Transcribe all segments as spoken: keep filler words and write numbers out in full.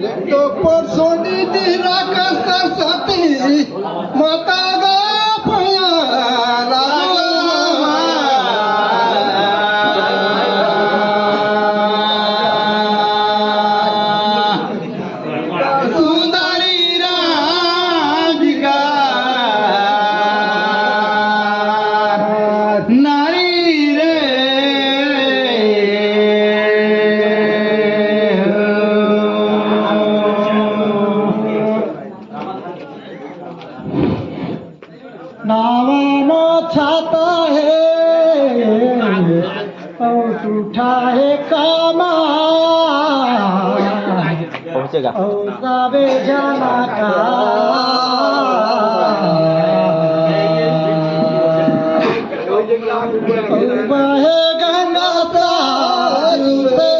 एक तो परसोनी निहरा कर सरस्वती माता गा पया लागो। सुंदरी राधिका नारी रे। नावा नो छाता हे, अउ टूठा हे कामा। पहुंचेगा। अउ सबे जना का। अउ बहे गंगा साजु से।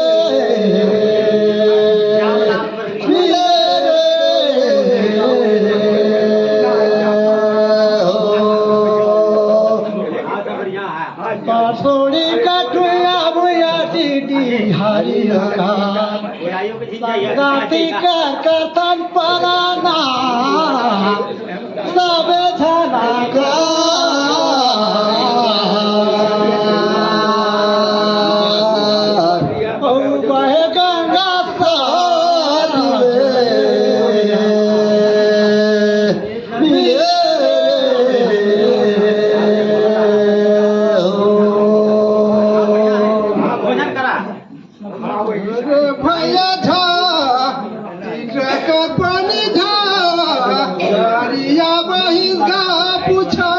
परसोड़ी कठुआ भुइया टीटी हरी लगा। संगाती कर करथन पराना। सबे झना का। ओ बहे गंगा साजु रे। भैया झा, टीका कर पानी झा, दरिया बहिस गा पूछा।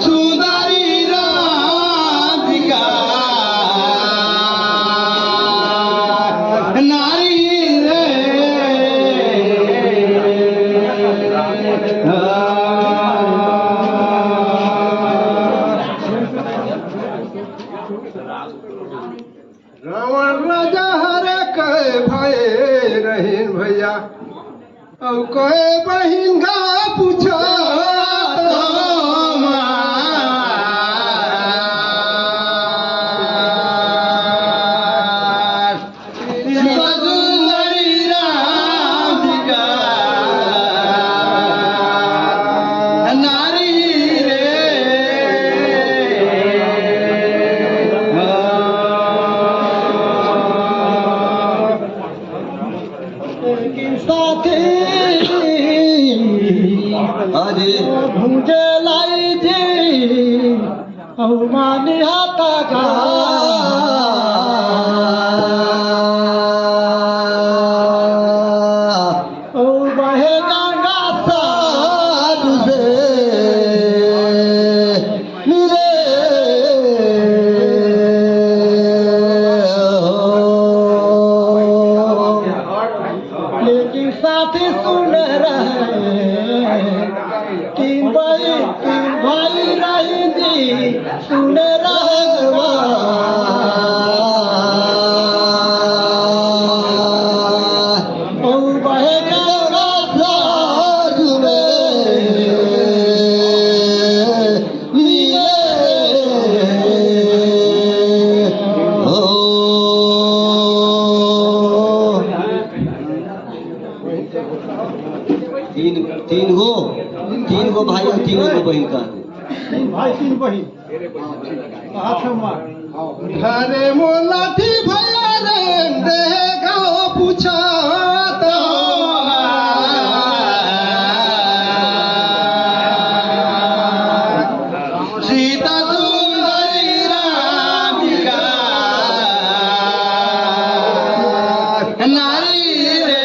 सुंदरी राधिका नारी रे। रावण राजा हरे कहे भय रहीन भैया। अउ कोई बहिन गा पूछा तो मार। सुंदरी राधिका नारी रे। लेकिन साथी अरे भुंजे लाई जी, अउ मानी हाथा का। अउ बहे गंगा साजु से। रे। लेकिन साथी सुन रहे, तीन भाई, तीन भाई रही जी, सुन रहे। ओ बहे गंगा साजु रे। तीन, तीन गो, तीन गो भाई अउ तीन गो बहिन का। तीन भाई, तीन बहिन। घरे मोला थी भैया रे, दे गाँव पूछा तो। सीता सुंदरी राधिका नारी रे।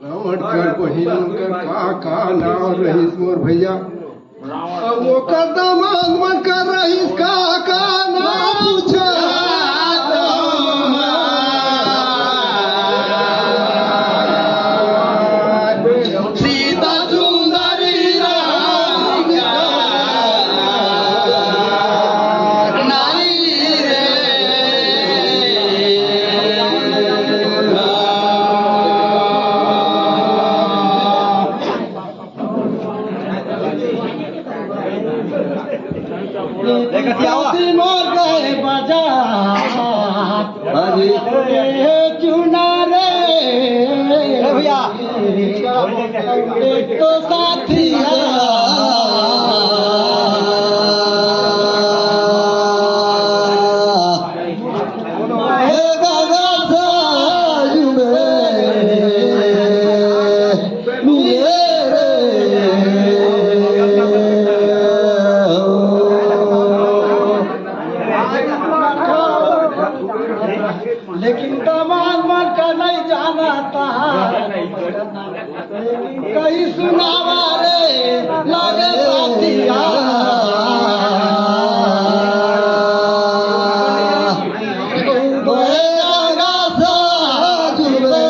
रावण कर बहिन कर का, का नाव रहिस मोर भैया? अब ओकर दमांद मन कर रहिस का, का नाव पूछा? सीता सुंदरी राधिका। एक तो साथिया, हे दादा साजू में मिले रे। लेकिन दमाद मन का नहीं जाना था। कहीं सुनावा रे, लागे साथिया। बहेगा साजु रे,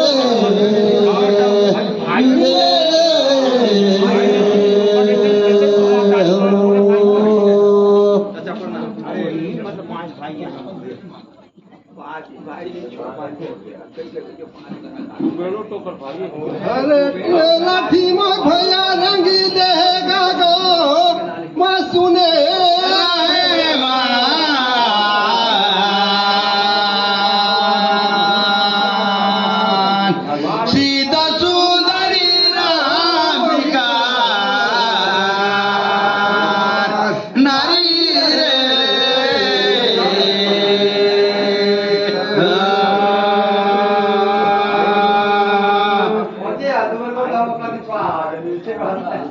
अरे लाठी में भैया रंगी देगा गो, मैं सुने। सीता सुंदरी राम का नारी रे।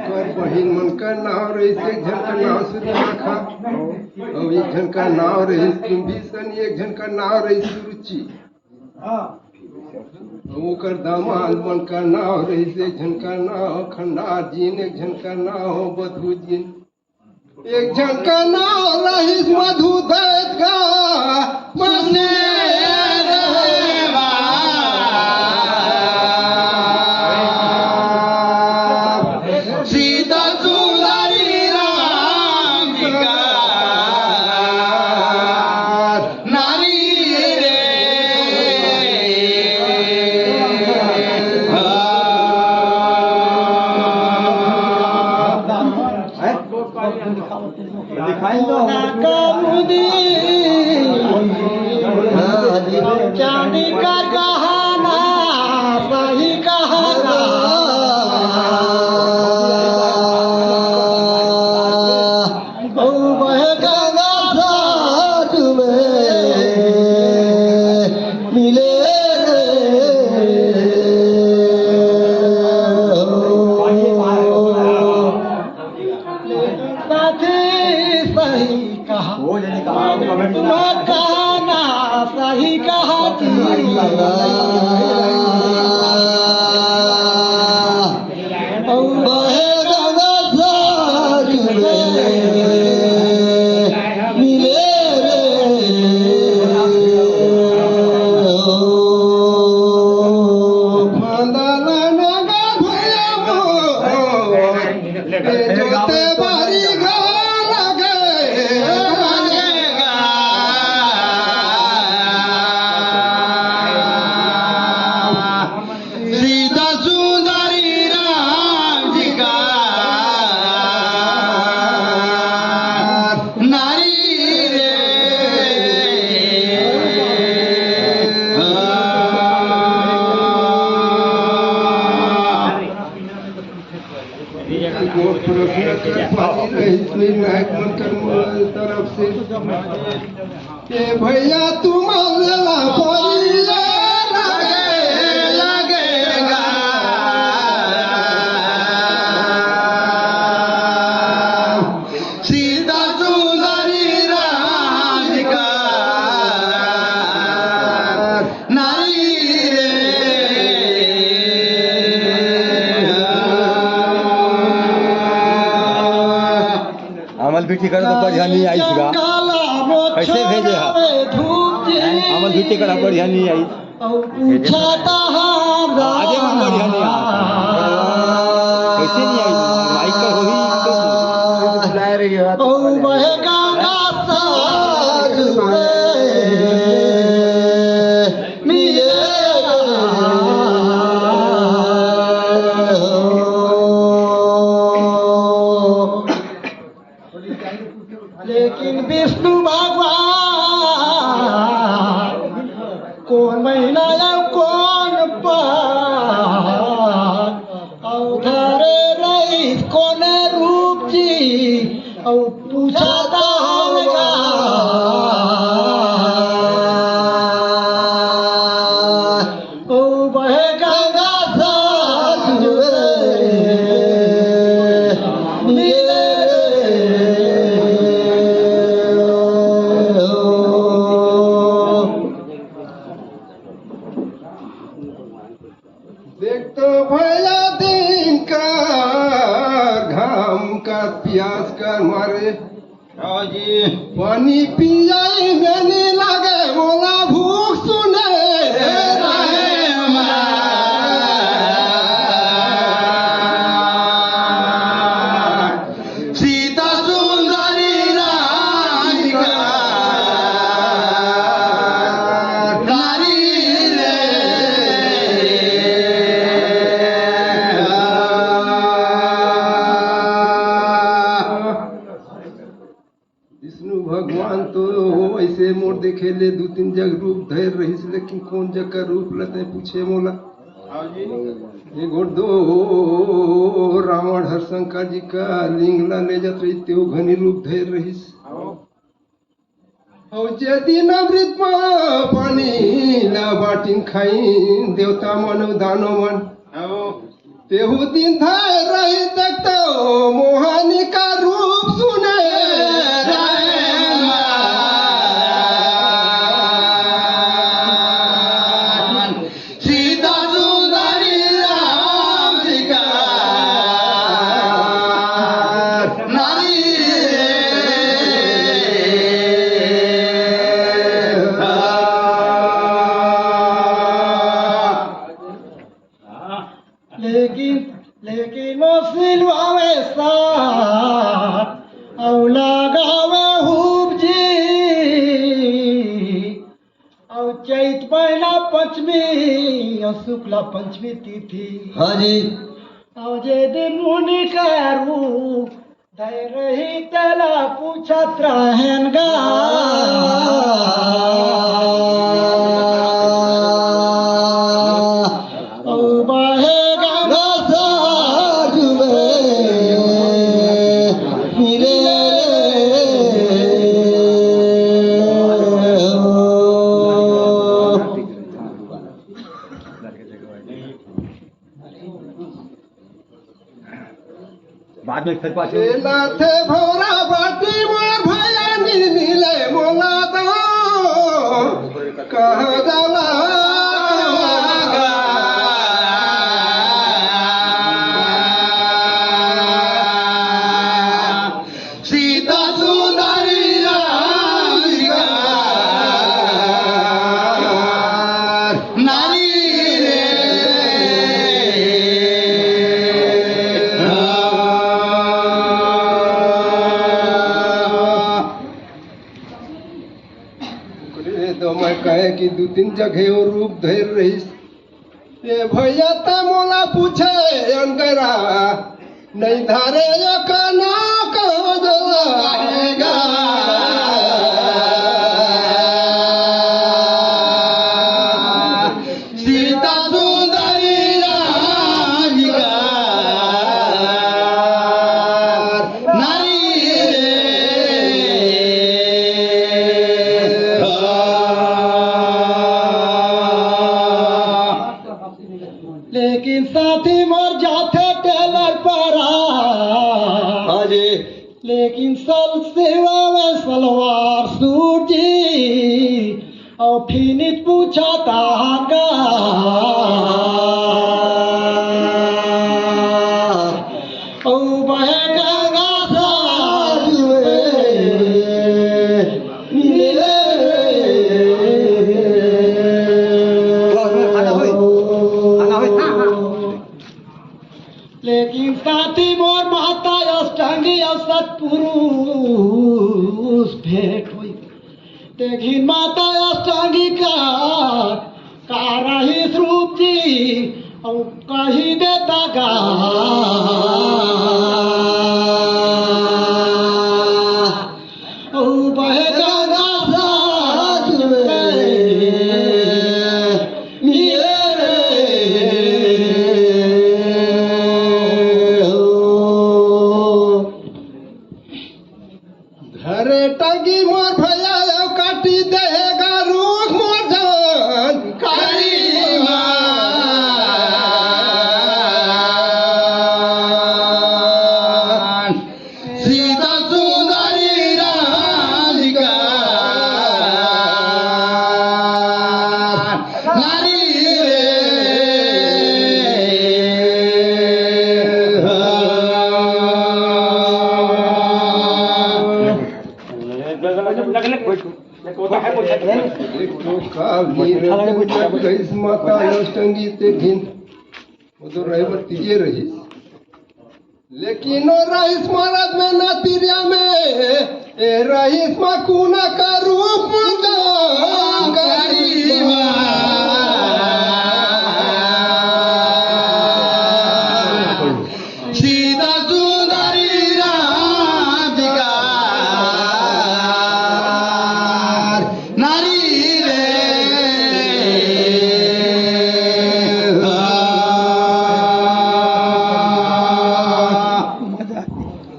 ओकर बहिन मन का नाव रहिस, एक झन का नाव सुरेखा, अउ एक झन का नाव रहिस विभीषण, एक झन का नाव रहिस सुरुचि। अउ ओकर दामाद मन का नाव रहिस, एक झन का नाव खंडार जीन, एक झन का नाव बधू जीन। एक झन का नाव रहिस मधु दैत का मने रहवा। सीता सुंदरी राम का नारी रे। चांदी का गहना सही कहला। ओ बहे गंगा साथ में मिले रे। साथी सही कहा, तुम्हारा कहना सही कहा जी। बहे गंगा साथ में मिले रे। मांदा लाना गा भैया मोर। जोते बारी घर लगे। सीता सुंदरी राम जी का नारी रे। मोर प्रश्न कर पानी रहिस विनायक मन कर तरफ से। ए भैया तुम ला परिया लगे, लगेगा। सीता सुंदरी राम का नारी रे। हमल भी टिकट तो बढ़िया नहीं आइस गा। कैसे भेजे हा? हमल भी टिकट बढ़िया नहीं आइस। आजे मन बढ़िया नहीं आइस। कैसे नहीं आइस? माइक का होही कैसे? लेकिन विष्णु भगवान कोन महीना या कोन पार अवतार यही में नी लगे मोला भूख सुने रहे मा। सीता सुंदरी राधिका नारी रे। विष्णु भगवान तो वैसे मोर देखे ले दू तीन जग रूप धैर रहिस, लेकिन कौन जग का रूप ल तैं पूछे मोला? ये गोट दो रावण हर शंकर जी का लिंग ला ले जात रहिस, तेहू घनी रूप धैर रहिस। अउ जे दिन अमृत प-, पानी ला बाटिन खाइन देवता मन दानो मन। तेहू दिन धैर रही देखतो मोहनी का रूप सुने रहे मा। सीता सुंदरी राधिका नारी रे। लेकिन, लेकिन वो सिलवा में साथ अउ लगावे हुब जी। अउ चैत महीना पंचमी अउ शुक्ला पंचमी तिथि। हाँ जी। अउ जे दिन मुनि करू धैर रही तेला पूछत रहेन गा। ओ बहे गंगा साथ में मिले रे। बाद में फिर पाछे। ए नाथे भौरा बाटी मोर भैया नी मिले मोला तो कहाँ जाला? सीता सुंदरी राधिका नारी रे। ओकरे तो मैं कहे कि दू तीन जगह वो रूप धैर रहिस। ए भैया त मोला पूछे अंगरा, नहीं धारे यो कना कहाँ जलाएगा? सीता सुंदरी राधिका नारी रे। लेकिन साथी मोर जाथे टेलर पर। हाँ जी। लेकिन सल सेवा में सलवार सूट जी, अउ फिनित पूछा ताका। ओ बहे गंगा साथ में मिले। लेकिन साथी मोर माता अष्टांगी अउ सतपुरुष भेंट होई। देखिन माता अष्टांगी का, का रहिस रूप जी, अउ कही देता गा। ओ बहे गंगा साथ में मिले रे हो। धरे टंगी मोर भैया, अउ काटी देहे गा रूख मोर जान। काली माँ। एक तो का वीर गइस माता नौटंगी ते घिन। वो तो रहे बर तिरिये रहिस। लेकिन वो रहिस महाराज में ना तिरिया में, ए रहिस मा कुना का रूप में जान करीबा। सीधा सुंदरी राधिका नारी रे।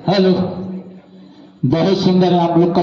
हेलो, बहुत सुंदर है आप लोग का